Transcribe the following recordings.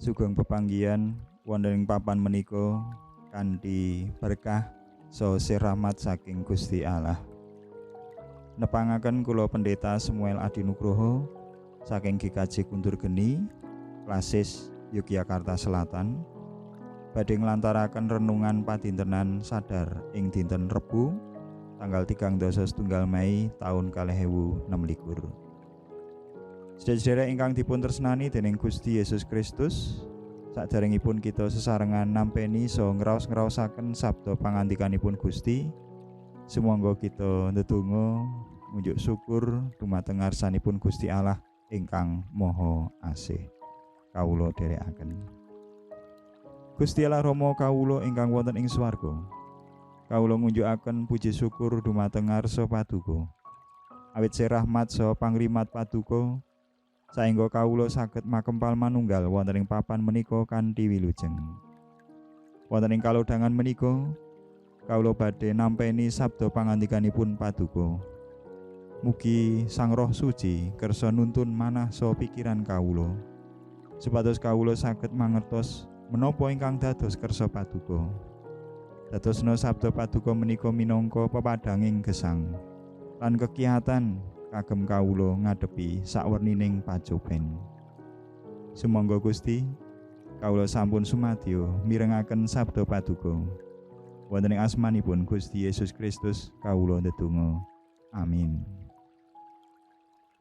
Sugeng pepanggihan wonten ing papan menika kanthi berkah saha rahmat saking Gusti Allah. Nepangaken kula Pendeta Samuel Adinugroho saking GKJ Kundur Geni, Klasis, Yogyakarta Selatan, badhe nglantaraken renungan padintenan sadar ing dinten Rebo tanggal 31 Mei taun 2026. Sedherek ingkang dipun tresnani dening Gusti Yesus Kristus, saderengipun kita sesarengan nampeni saha ngraos-ngraosaken sabda pangandikanipun Gusti, sumangga kita ndedonga ngunjuk syukur dumateng ngarsanipun Gusti Allah ingkang Maha Asih. Kawula dherekaken. Gusti Allah Rama kawula ingkang wonten ing swarga, kawula ngunjukaken puji syukur dumateng ngarsa Paduka. Awit rahmat saha pangrimat Paduka, saengga kawula saged makempal manunggal wonten ing papan menika kanthi wilujeng. Wonten ing kalodhangan menika, kawula badhe nampeni sabda pangandikanipun Paduka. Mugi Sang Roh Suci kersa nuntun manah saha pikiran kawula, supados kawula saged mangertos menapa ingkang dados kersa Paduka. Dadosna sabda Paduka menika minangka pepadhanging gesang lan kekiatan kagem kawula ngadepi sawernining pacoben. Sumangga Gusti, kawula sampun sumadyo mirengaken sabda Paduka. Wonten ing asmanipun Gusti Yesus Kristus kawula ndedonga. Amin.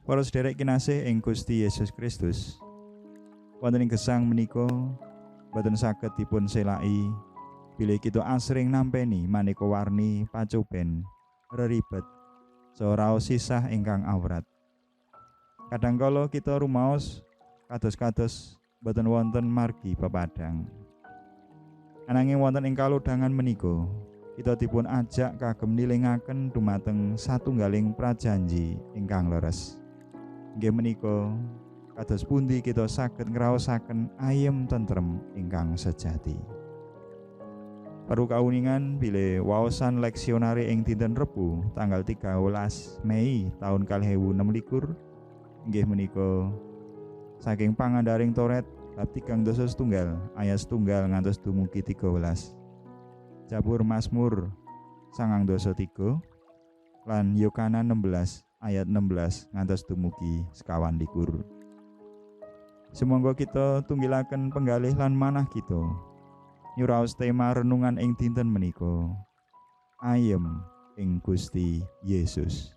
Para sedherek kinasih ing Gusti Yesus Kristus, wonten ing gesang menika boten saged dipun selaki bilih kita asring nampeni maneka warni pacoben, reribet, saha raos sisah ingkang awrat. Kadangkala kita rumaos kados-kados boten wonten margi pepadang. Ananging wonten ing kalodhangan menika, kita dipun ajak kagem nilingaken dumateng satunggaling prajanji ingkang leres. Inggih menika kados pundi kita saged ngraosaken ayem tentrem ingkang sejati. Perlu kauningan bilih waosan leksionari ing dinten Rebo tanggal 13 Mei taun 2026 inggih menika saking Pangandaring Toret bab 31 ayat 1 ngantos dumugi 13. Jabur Mazmur 93 lan Yohanes 16 ayat 16 ngantos dumugi 21. Sumangga kita tunggilaken penggalih lan manah kita nyuraos tema renungan ing dinten menika, ayem ing Gusti Yesus,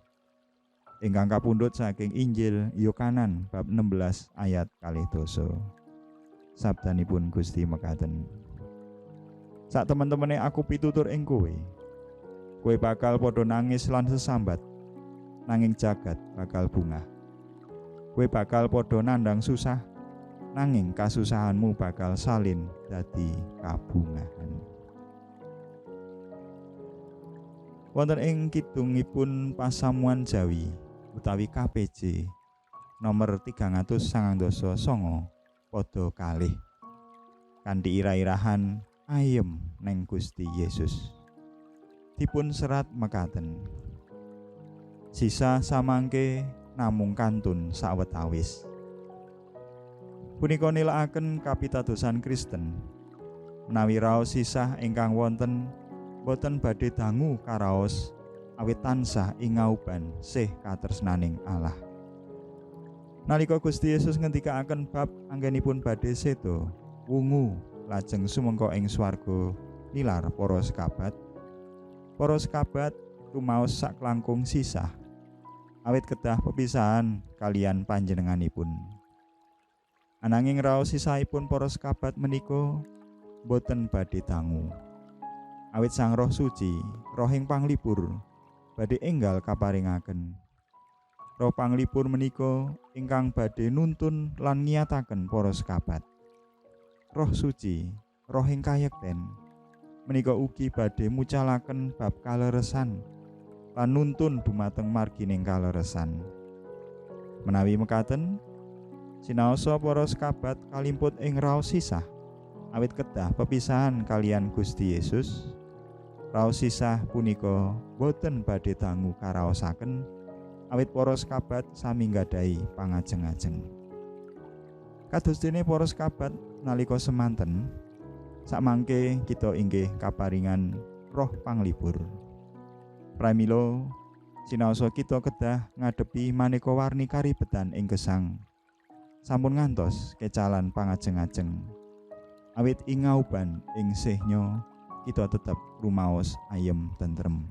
ingkang kapundhut saking Injil Yohanes bab 16 ayat 12. Sabdanipun Gusti mekaten, sak temen-temene aku pitutur ing kowe, kowe bakal padha nangis lan sesambat, nanging jagat bakal bungah. Kowe bakal padha nandhang susah, nanging kasusahanmu bakal salin dadi kabungahan. Wonten ing kidungipun Pasamuan Jawi utawi KPJ nomor 399 padha kalih kanthi ira-irahan ayem neng Gusti Yesus. Dipun serat mekaten, sisa samangke namung kantun sawetawis. Punika nilakaken kapitadosan Kristen menawi raos sisah ingkang wonten boten badhe dangu karaos awit tansah ing ngauban sih katresnaning Allah. Nalika Gusti Yesus ngendikaaken bab anggenipun badhe seda wungu lajeng sumengko ing swarga nilar para sekabat, para sekabat rumaos saklangkung sisah awit kedah pepisahan kalian panjenenganipun. Ananging raos sisahipun para sekabat menika boten badhe dangu. Awit Sang Roh Suci, rohing panglipur, badhe enggal kaparingaken. Roh panglipur menika ingkang badhe nuntun lan ngiyataken para sekabat. Roh Suci, rohing kayekten, menika ugi badhe mucalaken bab kaleresan lan nuntun dumateng margining kaleresan. Menawi mekaten, sinaosa para sekabat kalimput ing raos sisah awit kedah pepisahan kalian Gusti Yesus. Raos sisah punika boten badhe dangu karaosaken Awit para sekabat sami nggadahi pangajeng-ajeng. Kados dene para sekabat nalika semanten, sakmangke kita inggih kaparingan roh panglipur. Pramila sinaosa kita kedah ngadepi maneka warni karibetan ing gesang. Sampun ngantos kecalan pangajeng-ajeng. Awit ing ngauban ing sehnya kita tetep rumaos ayem tentrem.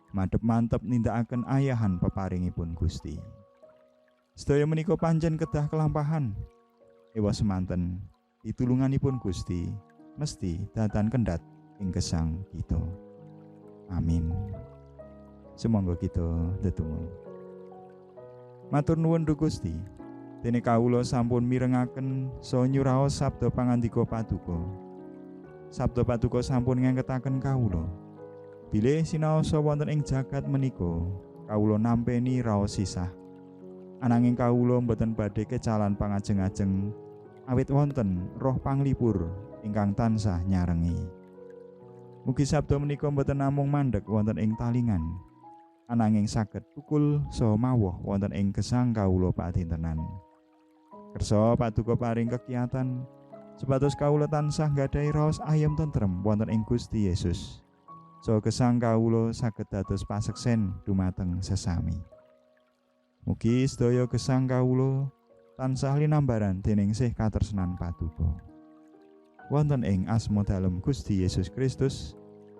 Madhep mantep nindakaken ayahan peparingipun Gusti. Sedaya menika pancen kedah kelampahan. Ewa semanten pitulunganipun Gusti mesti datan kendhat ing gesang kita. Amin. Sumangga kita ndedonga. Matur nuwun Gusti, dene kawula sampun mirengaken saha nyuraos sabda pangandika Paduka. Sabda Paduka sampun ngengketaken kawula. Bilih sinaosa wonten ing jagat menika, kawula nampeni raos sisah. Ananging kawula mboten badhe kecalan pangajeng-ajeng awit wonten roh panglipur ingkang tansah nyarengi. Mugi sabda menika mboten namung mandheg wonten ing talingan, ananging saged tukul saha mawuh wonten ing gesang kawula padintenan. Kersa Paduka paring kekiyatan supados kawula tansah nggadahi raos ayem tentrem wonten ing Gusti Yesus. Saha gesang kawula saged dados paseksen dumateng sesami. Mugi sedaya gesang kawula tansah linambaran dening sih katresnan Paduka. Wonten ing asma dalem Gusti Yesus Kristus,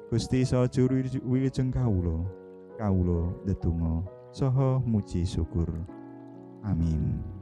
Gusti saha juru wilujeng kawula, kawula ndedonga saha muji syukur. Amin.